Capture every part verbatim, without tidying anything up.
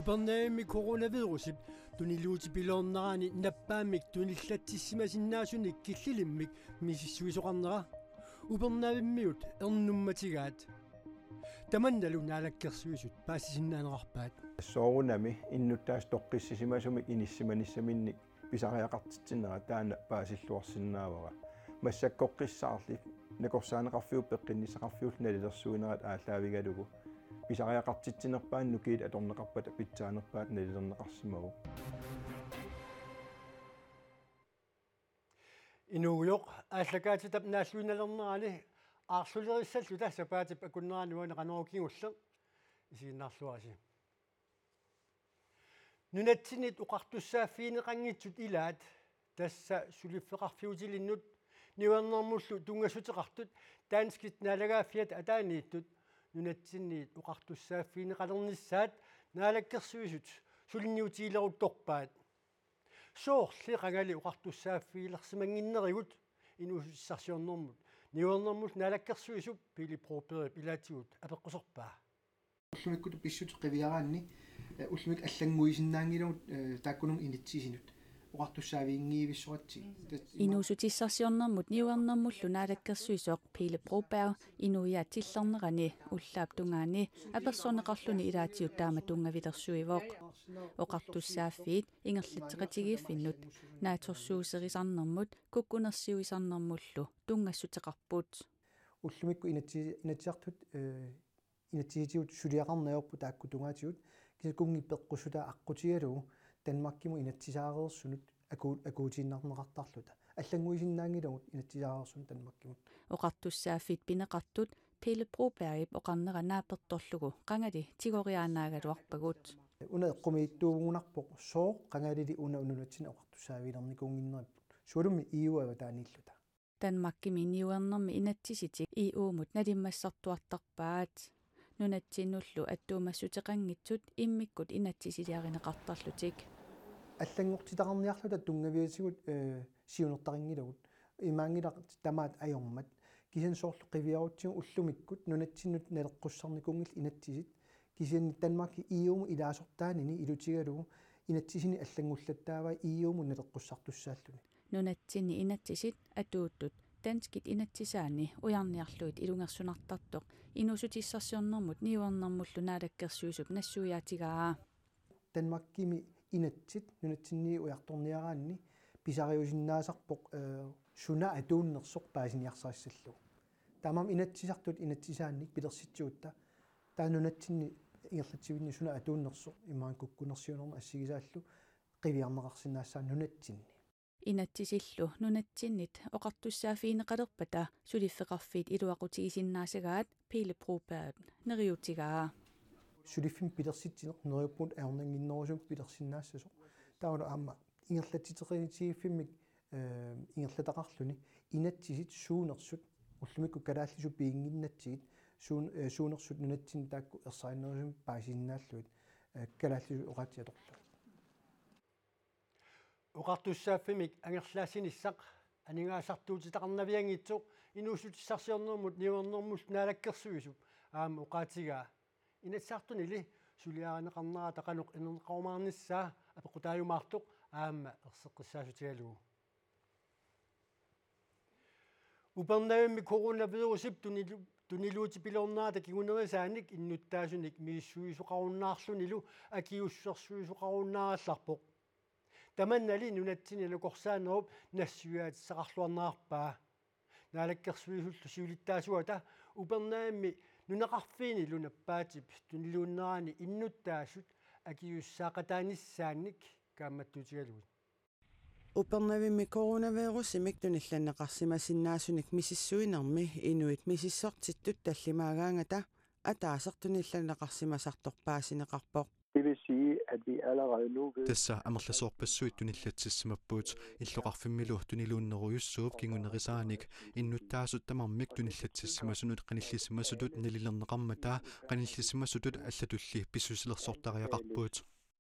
Upernavimmi coronavirusip tuniluutipiloornerani nappaammik tunillatsissimasinnaasunik killilimmik misissuisoqarnera Upernavimmiut ernummatigaat. Tamannalu Naalakkersuisut paasisinnaaneqarpaat. Soorunami innuttaasut toqqissisimasumik inissisimanissaminnik pisariaqartitsinerat taanna paasilluarsinnaavara. Massakkorpiarli nakorsaaneqarfiup peqqinnissaqarfiullu nalilersuinerat aallaavigalugu pisariaqartitsinerpaani nukiit atorneqarpata pitsaanerpaat nalilerneqarsimavoq. Inuugujoq aallakaatitap naalluinnalernerani aarlulerissalluta sapaatip akunnerani uani Qanorooq kingulleq isiginnaarluarisi. Nunatsinnit oqartussaaffigineqanngitsut ilaat, tassa suliffeqarfiutilinnut niuernermullu tunngassuteqartut danskit naalagaaffiata ataaniittut nunatsinniit oqartussaaffigineqalernissaat Naalakkersuisut suliniutigileruttorpaat. Soorli qangali oqartussaaffigilersimannginnerigut inuussutissarsiornermut niuernermullu Naalakkersuisup Pele Brobergip ilaatigut apeqquserpaa. Ullumikkut pissutsit qiviaraanni, eh, ullumikkut allannguisinnaanngilagut, eh, taakkununnga inatsisinut. Oqartussaaviginngivissoratsigit. Inuussutissarsiornermut niuernermullu Naalakkersuisoq Pele Broberg inuiaat tillernerani ullaap tungaani apersorneqarluni ilaatigut taama tunngavilersuivoq. Oqartussaaffiit ingerlatseqatigiiffinnut, naatsorsuuserisarnermut kukkunersiuisarnermullu tunngassuteqarput. Ullumikkut inatsi-, inatsisartut, eh, inatsisitigut suliaqarneq ajorput taakku tungaatigut, kisianni kunngi peqqussutaa aqqutigalugu Danmarkimut inatsisaareersunut aku-, akuutiinnarneqartarluta. Allannguisinnaanngilagut inatsisaareersunut Danmarkimut. Oqartussaaffiit pineqartut Pele Brobergip oqarnera naapertorlugu qangali tigoriaannaagaluarpagut. Una eqqumiitsuugunarpoq sooq qangalili una nunatsinni oqartussaaffigilerninnikuunnginneripput. Sualummik E U avataaniilluta. Danmarkimi niuernermi inatsisitik E U-mut nalimmassartuartarpaat. Nunatsinnullu attuumassuteqanngitsut immikkut inatsisiliarineqartarlutik. Allanngortitaqarniarluta tunngaviatigut, eh, siunertarinngilagut. Imaanngilaq tamaat ajormat. Kisianni soorlu qiviarutsigu ullumikkut nunatsinnut naleqqussarnikuunngillat inatsisit. Kisianni Danmarki E U-mut ilaasortaanini ilutigalugu inatsisini allanngullattaavai E U-mut naleqqussartussaalluni. Nunatsinni inatsisit atuuttut danskit inatsisaanni ujarniarlugit ilungersunartartoq inuussutissarsiornermut niuernermullu Naalakkersuisup nassuiaatigaa. Danmarkimi inatsit nunatsinni ujartorniaraanni pisariusinnaasarpoq, eh, suna atuunnersoq paasiniarsarissallugu. Taamaammat inatsisartut inatsisaannik pilersitsigutta taava nunatsinni ingerlatsivinni suna atuunnersoq imaluunniit kukkunersiuinermut assigisaallu qiviarneqarsinnaassaaq nunatsinni. Inatsisillu nunatsinnit oqartussaaffigineqalerpata suliffeqarfiit iluaqutigisinnaasagaat Pele Broberg neriuutigaa. Suliffimmi pilersitsineq neriuppunga ajornannginnerusumik pilersinnaassasoq. Taavalu aamma ingerlatsitseqatigiiffimmik, eh, ingerlataqarluni inatsisit suunersut ullumikkut kalaallisut piginnginnatsigit suun-, eh, suunersut nunatsinni taakku ersarinnerusumik paasisinnaallugit, eh, kalaallisut oqaatsit atorlugit. Oqartussaaffimmi angerlaassinissaq aningaasartuutitaqarnavianngitsoq inuussutissarsiornermut niuernermullu Naalakkersuisup aamma oqaatigaa. Inatsisartunili suliarineqarnerata qanoq inerneqarumaarnissaa apeqqutaajumaartoq aamma erseqqissaassutigalugu. Upernavimmi coronavirusip tunilu-, tuniluutipiloornerata kingunerisaanik innuttaasunik misissuisoqarunnaarlunilu akiuussusersuisoqarunnaarallarpoq. Tamannali nunatsinni nakorsaanerup nassuiaatissaqarluarnerarpaa. Naalakkersuisullu siulittaasuata Upernavimmi nunaqarfiinilu nappaatip tuniluunnerani innuttaasut akisussaaqataanissaannik kaammattuutigalugit. Upernavimmi coronavirusimik tunillanneqarsimasinnaasunik misissuinermi inuit misissortittut tallimaagaangata ataaseq tunillanneqarsimasartoq paasineqarpoq. Det vil sige, at vi allerede nu ved Tassa amerlasoorpassuit tunillatsissimapput, illoqarfimmilu tuniluunnerujussuup kingunerisaanik innuttaasut tamarmik tunillatsissimasunut qanillisimasutut nalilerneqarmata qanillisimasutut allatulli pissusilersortariaqarput.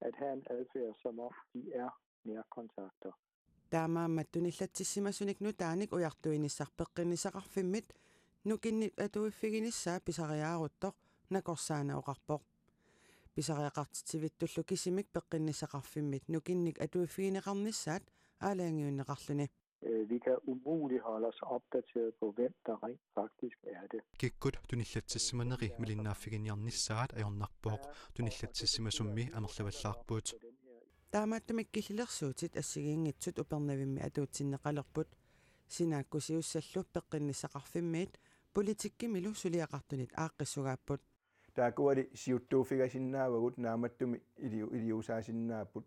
At have en adfærd, som om de er nærkontakter. Taamaammat tunillatsissimasunik nutaanik ujartuinissaq peqqinnissaqarfimmit nukinnik atuiffiginissaa pisariaaruttoq nakorsaaneq oqarpoq. Pisariaqartitsivittullu kisimik peqqinnissaqarfimmit nukinnik atuiffigineqarnissaat aalajangiunneqarluni. Øh, Vi kan umuligt holde os opdateret på, hvem der rent faktisk er det. Kikkut tunillatsissimaneri malinnaaffiginiarnissaat ajornarpoq, tunillatsissimasummi amerlavallaarput. Taamaattumik killilersuutit assigiinngitsut Upernavimmi atuutsinneqalerput. Sinaakkusiussallu peqqinnissaqarfimmiit politikkimilu suliaqartunit aaqqissugaapput. Taakkuali siuttuuffigasinnaavagut, naammattumik iliu-, iliuusaasinnaapput.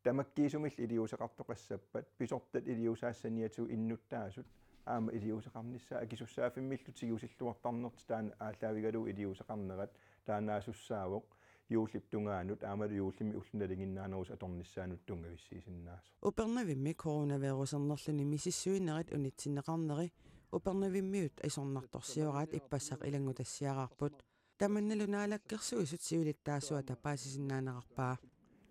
Tamakkiisumillu iliuuseqartoqassappat pisortat iliuusaassaniatigut innuttaasut aamma iliuuseqarnissaat akisussaaffimmillu tigusilluartarnertik taanna aallaavigalugu iliuuseqarnerat taannaasussaavoq juullip tungaanut aammalu juullimi ulloq nalinginnaanerusoq atornissaanut tunngavissiisinnaasoq. Upernavimmi coronavirusernerluni misissuinerit unitsinneqarneri Upernavimmiut isornartorsioraat ippassaq ilanngutassiaraarput. Tamannalu Naalakkersuisut siulittaasuata paasisinnaanerarpaa.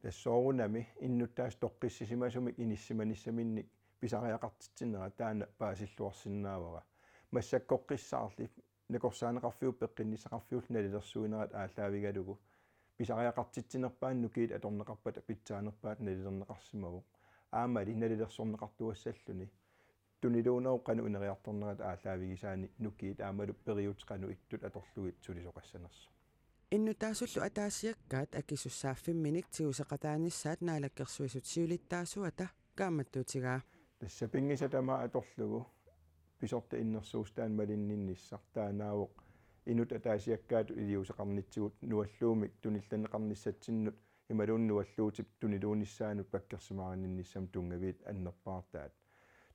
Tassa soorunami innuttaasut toqqissisimasumik inissisimanissaminnik pisariaqartitsinerat taanna paasilluarsinnaavara. Massakkoqqissaarli nakorsaaneqarfiup peqqinnissaqarfiullu nalilersuinerat aallaavigalugu pisariaqartitsinerpaat nukiit atorneqarpata pitsaanerpaat nalilerneqarsimavoq. Aammali nalilersorneqartuassalluni tuniluunnerup qanoq ineriartornerata aallaavigisaani nukiit aammalu periutsit qanoq ittut atorlugit sulisoqassanersoq. Innuttaasullu ataasiakkaat akisussaaffimmik tiguseqataanissaat Naalakkersuisut siulittaasuata kaammattuutigaa. Tassa pinngisa tamaat atorlugu pisortat innersuussutaannik malinninnissaq taannaavoq inuttut ataasiakkaatut iliuuseqarnitsigut nualluumik tunillanneqarnissatsinnut imaluunniit nualluutip tuniluunissaanut pakkersimaarinninnissamut tunngaviit annerpaartaat.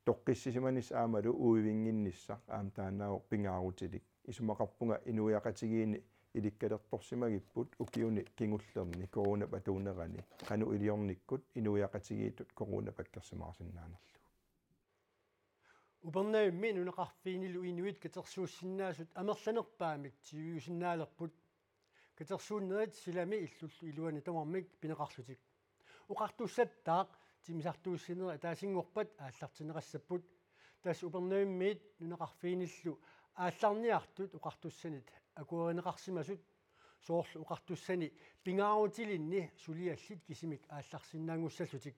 Toqqissisimanissaq aammalu uivinnginnissaq aamma taannaavoq pingaarutilik. Isumaqarpunga inuiaqatigiinni ilikkalertorsimagipput ukiuni kingullerni coronap atuunerani qanoq iliornikkut inuiaqatigiittut corona pakkersimaarsinnaanerlugu. Upernavimmi nunaqarfiinilu inuit katersuussinnaasut amerlanerpaamik tigusisinnaalerput. Katersuunnerit silami illullu iluani tamarmik pineqarlutik. Oqartussattaaq timmisartuussinerit ataasinngorpat aallartinneqassapput. Tassa Upernavimmiit nunaqarfiinillu aallarniartut oqartussanit akuerineqarsimasut, soorlu oqartussani pingaarutilinni suliallit kisimik aallarsinnaanngussallutik.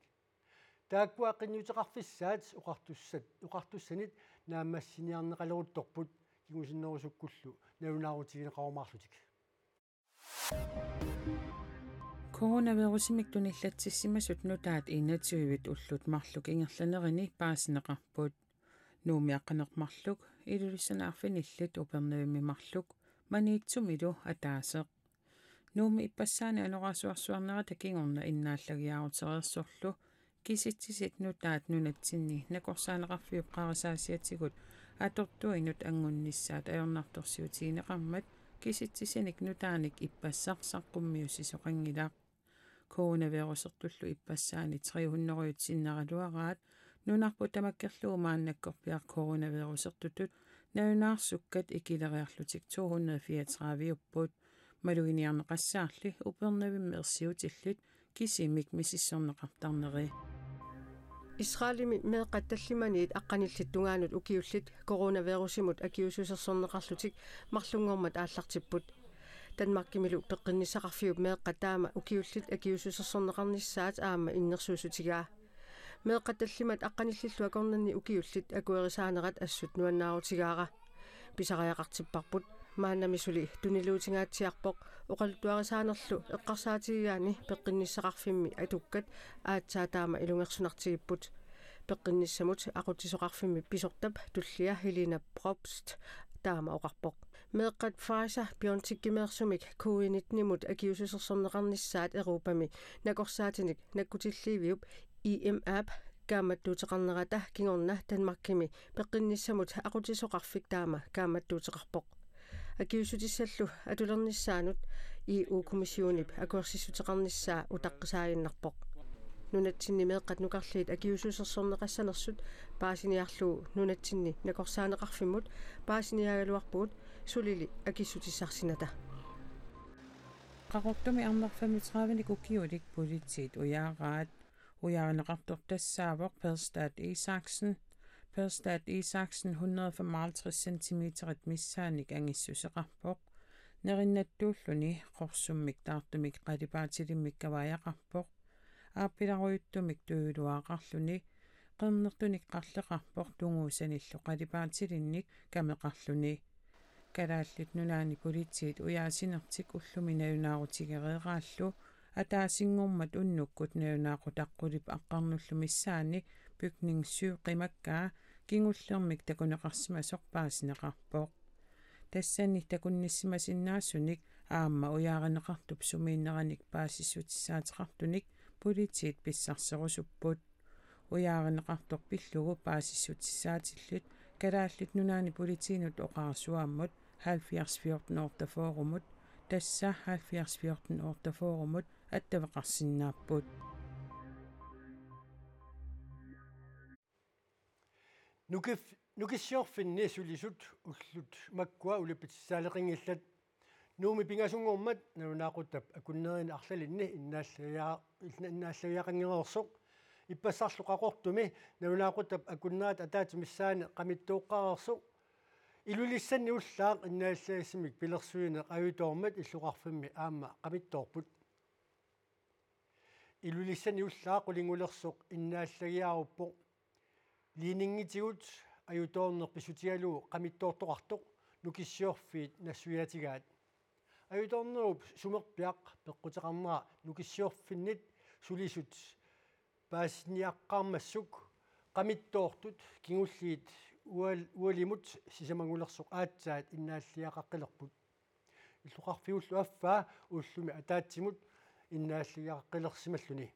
Taakkua qinnuteqarfissaat oqartussat oqartussanit naammassiniarneqaleruttorput kingusinnerusukkullu nalunaarutigineqarumaarlutik. Coronavirusimik tunillatsissimasut nutaat enogtyvit ullut marluk ingerlanerini paasineqarput. Nuummi aqqaneq-marluk, Ilulissani arfinillit Upernavimmi marluk, Maniitsumilu ataaseq. Nuummi ippassaani anorersuarsuarnerata kingorna innaallagiaarutereersorlu kisitsisit nutaat nunatsinni nakorsaaneqarfiup qarasaasiatigut atortuinut anngunnissaat ajornartorsiutigineqarmat kisitsisinik nutaanik ippassaq saqqummiussisoqanngilaq. Coronavirusertullu ippassaani tre hundrede sinneraluaraat nunarput tamakkerlugu maannakkorpiaq coronavirusertutut nalunaarsukkat ikileriarlutik to hundrede fireogtredive-upput. Maluginiarneqassaarli Upernavimmi ersiutillit kisimik misissorneqartarneri. Israelimi meeqqat tallimaniit aqqanillit tungaanut ukiullit coronavirusimut akiuussusersorneqarlutik marlunngormat aallartipput. Danmarkimilu peqqinnissaqarfiup meeqqat taama ukiullit akiuussusersorneqarnissaat aamma innersuussutigaa. Meeqqat tallimat aqqanillillu akornanni ukiullit akuerisaanerat assut nuannaarutigaara. Pisariaqartipparput. Maannami suli tuniluutingaatsiarpoq, oqaluttuarisaanerlu eqqarsaatigigaanni peqqinnissaqarfimmi atukkat aatsaat taama ilungersunartigipput. Peqqinnissamut aqutsisoqarfimmi pisortap tullia Helena Probst taama oqarpoq. Meeqqat Pfizer-BioNTech-imeersumik covid nitten-imut akiuussusersorneqarnissaat Europami nakorsaatinik nakkutilliiviup EMA-p kaammattuuteqarnerata kingorna Danmarkimi peqqinnissamut aqutsisoqarfik taama kaammattuuteqarpoq. Akiuussutissallu atulernissaanut EU-kommissionip akuersissuteqarnissaa utaqqisaaginnarpoq. Nunatsinni meeqqat nukarliit akiuussusersorneqassanersut paasiniarlugu nunatsinni nakorsaaneqarfimmut paasiniaagaluarpugut sulili akissutissarsinnata. Qaqortumi arnaq femogtredive-nik ukiulik politiit ujaaraat. Ujaarineqartoq tassaavoq Per Stat Isaksen. Per Stat Isaksen hundrede femoghalvtreds centimeterit missaannik angissuseqarpoq. Nerinnattuulluni qorsummik taartumik qalipaatilimmik kavaajaqarpoq. Aappilarujuttumik tujuuluaqarluni qernertunik qarleqarpoq tunguusanillu qalipaatilinnik kameqarluni. Kalaallit Nunaanni politiit ujaasinertik ullumi nalunaarutigereeraallu ataasinngormat unnukkut nalunaaqutaq qulip aqqarnullu missaani bygning syv qimakkaa kingullermik takuneqarsimasoq paasineqarpoq. Tassani takunnissimasinnaasunik aamma ujaarineqartup sumiinneranik paasissutissaateqartunik politiit pissarserusupput. Ujaarineqartoq pillugu paasissutissaatillit Kalaallit Nunaanni politiinut oqarasuaammut halvfjerds fjorten otteogfyrremut, tassa halvfjerds fjorten otteogfyrremut attaveqarsinnaapput. Nukif-, nukissiorfinni sulisut ullut makkua ulippitsissaaleqinngillat. Nuummi pingasunngormat nalunaaquttap akunnerini arlalinni innaallagia-, innaallagiaqanngereersoq. Ippassarlu Qaqortumi nalunaaquttap akunnerit ataatsip missaani qamittooqqareersoq. Ilulissanni ullaaq innaallagissamik pilersuineq ajutoormat illoqarfimmi aamma qamittoorput. Ilulissani ullaaq qulingulersoq innaallagiaruppoq. Ledningitigut ajutoorneq pissutigalugu qamittoortoqartoq nukissiorfiit nassuiaatigaat. Ajutoornerup sumerpiaq peqquteqarnera nukissiorfinnit sulisut paasiniaqqaarmassuk qamittoortut kingulliit ual-, ualimut sisamangulersoq aatsaat innaallagiaqaqqilerput. Illoqarfiullu affaa ullumi ataatsimut innaallagiaqaqqilersimalluni.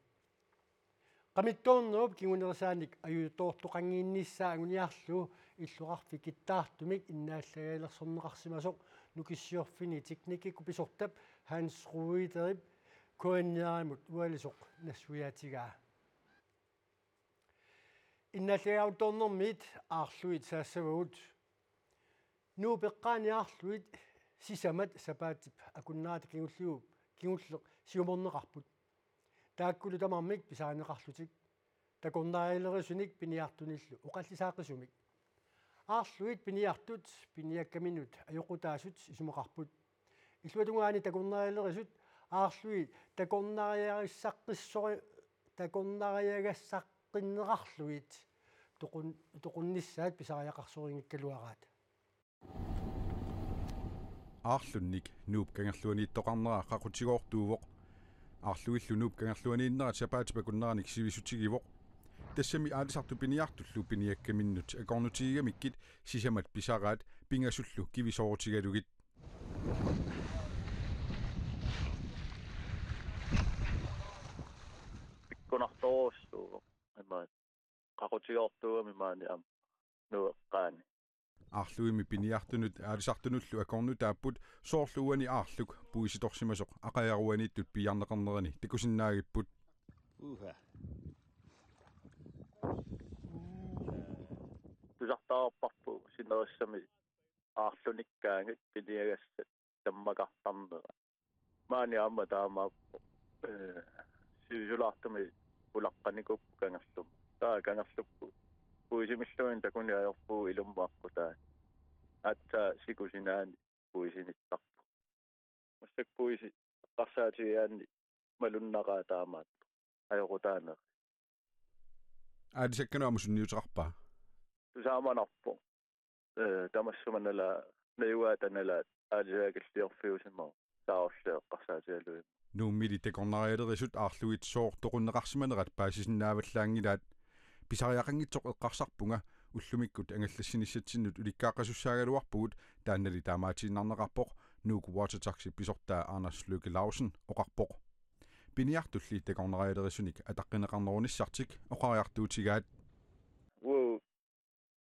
Qamittoornerup kingunerisaanik ajutoortoqannginnissaa anguniarlugu illoqarfik kittaartumik innaallagialersorneqarsimasoq nukissiorfini teknikkikkut pisortap Hans Ruiterip K N R-imut ualisoq nassuiaatigaa. Innaallagiaruttoornermiit aarluit saassavagut. Nuup eqqaani aarluit sisamat sapaatip akunnerata kingulliup kingulleq siumorneqarput. Taakkulu tamarmik pisarineqarlutik. Takornarialerisunik piniartunillu oqallisaaqisumik. Aarluit piniartut piniakkaminnut ajoqutaasut isumaqarput. Illuatungaani takornarialerisut aarlui takornariagassaqqissori-, takornariagassaqqinneqarlugit toqun-, toqunnissaat pisariaqarsorinngikkaluaraat. Aarlunnik Nuup Kangerluaniittoqarnera qaqutigoortuuvoq. Aarluillu Nuup Kangerluaniinnerat sapaatip akunneranik sivisutigivoq. Tassami aalisartut piniartullu piniakkaminnut akornutigigamikkit sisamat pisaraat pingasullu kivisoorutigalugit. Pikkunartorujussuuvoq. Imaat. Qaqutigoortuugami maani aamma Nuup eqqaani. Aarluimmi piniartunut aalisartunullu akornutaapput, soorlu uani aarluk puisitorsimasoq aqaguaruaniittut piiarneqarnerani takusinnaagipput. Uha. Tusartaarparput sinerissami aarlunikkaangat piniagassat tammakartarnerat. Maani aamma taamaappoq, ee, sivisulaartumik ulaqqanikuupput kangerlumut. Taava kangerlukkut puisimilluunniit takuniarpugut ilummut aqqutaani. Aatsaat siku sinaani puisinittarpoq. Massakkut puisit eqqarsaatigigaanni malunnaqaat taamaattoq ajoqutaaneri. Aalisakkanut aamma sunniuteqarpa? Tusaamanarpoq. Ee, tamassuma nalaat, najugaata nalaat aalisakkalliorfiusimavoq saarulliit eqqarsaatigalugit. Nuummili takornarialerisut aarluit sooq toqunneqarsimanerat paasisinnaavallaanngilaat. Pisariaqanngitsoq eqqarsarpunga, ullumikkut angallassinissatsinnut ulikkaaqqasussaagaluarpugut, taannali taamaatiinnarneqarpoq, Nuuk Water Taxi pisortaa Anders Lykke Lausen oqarpoq. Piniartulli takornarialerisunik ataqqineqarnerunissartik oqariartuutigaat. Uagut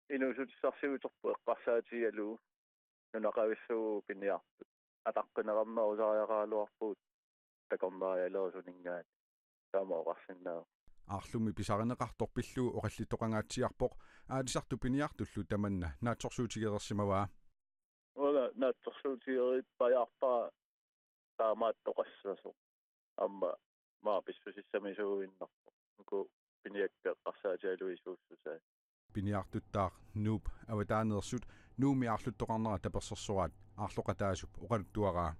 inuussutissarsiuterput eqqarsaatigalugu nunaqavissuugut piniartut ataqqineqarnerusariaqaraluarpugut takornarialerisuninngaanniit. Taama oqarsinnaavoq. Aarlummi pisarineqartoq pillugu oqallittoqangaatsiarpoq, aalisartut piniartullu tamanna naatsorsuutigereersimavaa. Uanga naatsorsuutigerippajaarpara taamaattoqassasoq. Aamma maani pissusissamisuuinnarpoq. Uku piniakkat eqqarsaatigalugit suussusaat. Piniartuttaaq Nuup avataaneersut Nuummi aarluttoqarnera tapersersoraat aarloqataasup oqaluttuaraa.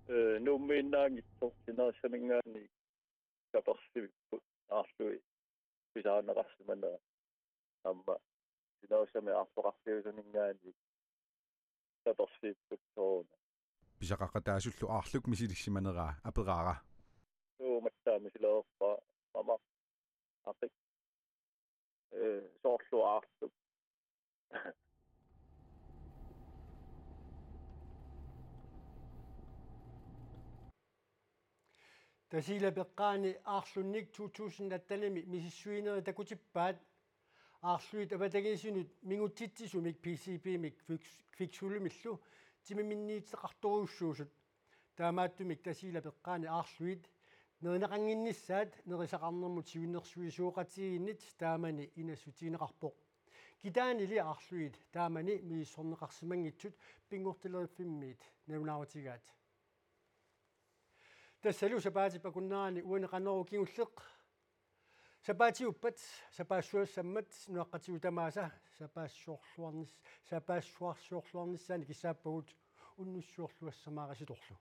Ee, Nuummiinnaanngitsoq sinerissaminngaanniit tapersivipput aarlugit pisarineqarsimanera. Aamma sinerissami aarloqarfiusaminngaanniit tapersivipput sooruna. Pisaqaqataasullu aarluk misilissimaneraa aperaara. Tuumattaami silerpa mama aqik. Ee, soorlu aarluk. Tasiilap eqqaani aarlunnik to tusind attenimi misissuinerit takutippaat aarlugit avatangiisinut mingutsitsisumik P C B-mik kviks-, kviksulvimillu timiminniitseqartorujussuusut. Taamaattumik Tasiilap eqqaani aarlugit nerineqannginnissaat nerisaqarnermut siunnersuisoqatigiinnit taamani inassutigineqarpoq. Kitaanili aarlugit taamani misissorneqarsimanngitsut Pinngortileriffimmit nalunaarutigaat. Tassalu sapaatip akunnerani uani Qanorooq kingulleq. Sapaatiuppat, sapaassuassammat, nunaqqatigut tamaasa, sapaassuorluarnis-, sapaassuarsiorluarnissaannik kissaappagut, unnussiorluassamaarit sitorlu.